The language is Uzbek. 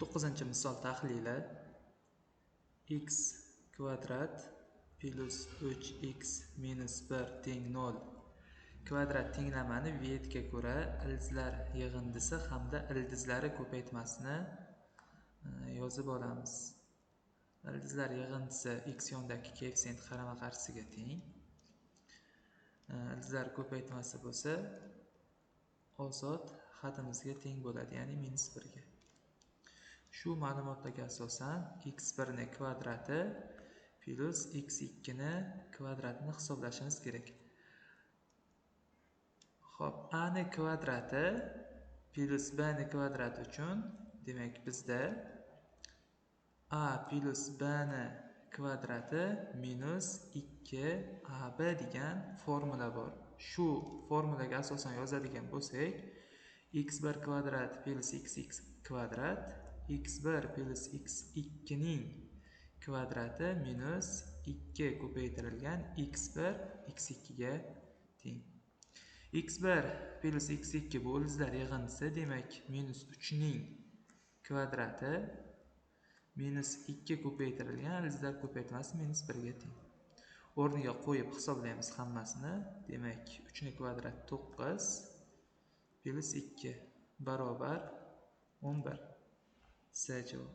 9-misol tahlili. X kvadrat plus 3x minus 1 teng 0 kvadrat tenglamani Vietga ko'ra ildizlar yig'indisi hamda ildizlari ko'paytmasini yozib olamiz. Ildizlar yig'indisi x yondagi koeffitsient qarama-qarshisiga teng. Ildizlar ko'paytmasi bo'lsa ozod xatimizga teng bo'ladi, ya'ni minus 1 ga. Shu ma'lumotlarga asosan x1 ni kvadrati plus x2 ni kvadratini hisoblashimiz kerak. Xo'p, a ni kvadrati plus b ni kvadrati uchun demak bizda a plus b ni kvadrati minus 2ab degan formula bor. Shu formulaga asosan yozadigan bo'lsak, x1 kvadrat plus x kvadrat x1 plus x2 ning kvadrati minus 2 ko'paytirilgan x1 x2 ga teng. X1 plus x2 bu ildizlar yig'indisi, demak minus 3 ning kvadrati minus 2 ko'paytirilgan ildizlar ko'paytmasi minus 1 ga teng. O'rniga qo'yib hisoblaymiz hammasini. Demak 3 ning kvadrati 9 plus 2 barobar 11. S javob.